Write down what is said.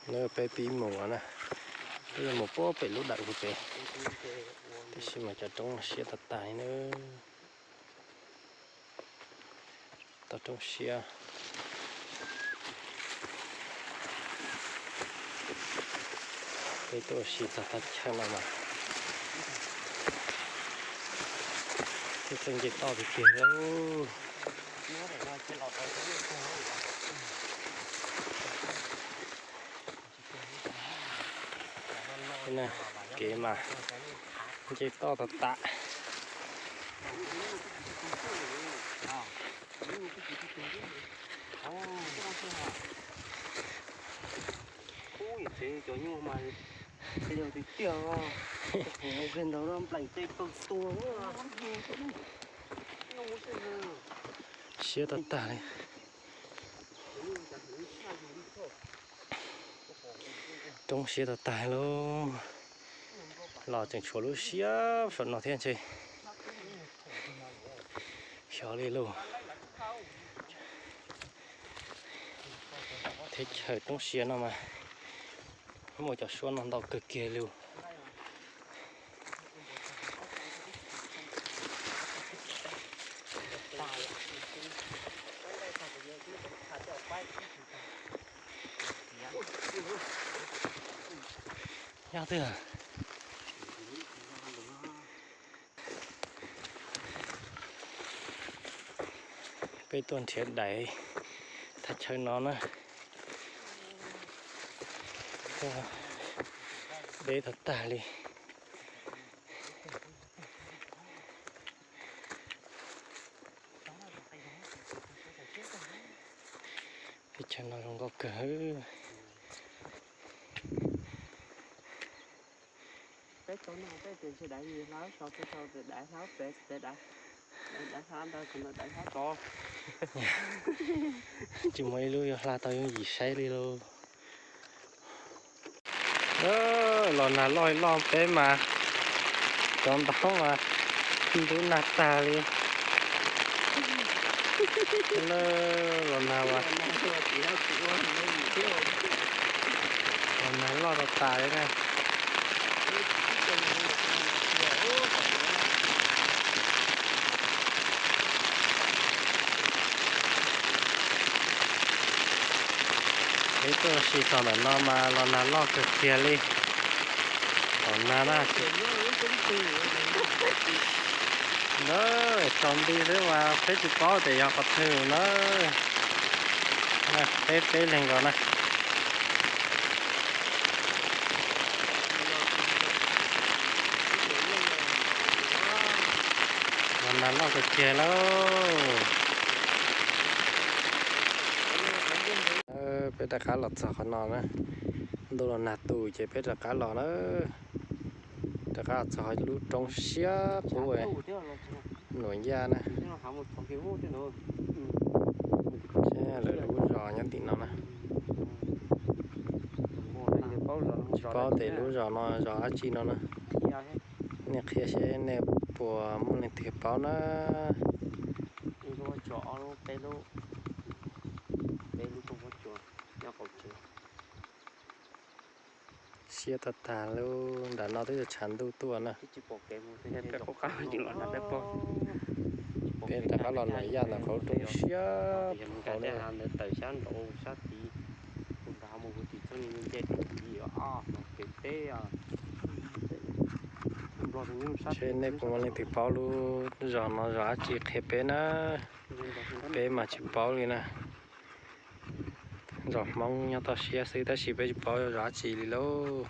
Peb pib mus na, peb yuav mus puag pem lub dawm puag pem, tiam sis mas cov roob siab tag tag li na. Tau roob siab. Peb tuaj ua si txog thaj chaw no mas twb txawj nce toj tiag tiag lauj. Kev mas nce toj tas tas. Siab tag tag li. Roob siab tag tag lauj. Los tseem tshuav lub siab saum no thiab ntshe. Xyov li lauj. Teb chaws roob siab no mas muaj cov suab no ntau kawg kiag li. Nyob twg? Peb tuaj nrhiav daiv thaj chaw no na. Deb tag tag li. Teb chaws no zoo nkauj kawg. Tsis muaj ib lub yuav hla tau yooj yim saib li lauj. Los nag loj loj peb mas cov ntaub mas ntub nag tag li. Los nag, los nag loj tas tas li na. Peb tuaj ua si tom ntawm no mas los nag loj kawg kiag li. Tom nag na. Ntawd tsaus nti xwb mas peb tsis paub tias yog qhov twg na. Peb peb leeg nkaus na. Los nag loj kawg kiag lauj. Peb rov qab los txog qhov no na. Ntuj los nag tu ces peb rov qab los na. Rov qab los txog lub roob siab qub Nuam Yaj na. Lawv lub zos nyob tim no na. Tsis paub tias lub zos no zos dab tsi no na. Nej qhia seb nej puas muaj leej twg paub na. Siab tag tag lub nram no twb yuav tshav ntuj tuaj na. Peb rov qab los Nuam Yaj ntawm qhov roob siab. Seb nej puas muaj leej twg paub lub zos no zos dab tsi qhia peb na. Peb mas tsis paub li na. Zos Hmoob nyob toj siab xwb tab sis peb tsis paub zos dab tsi li lauj.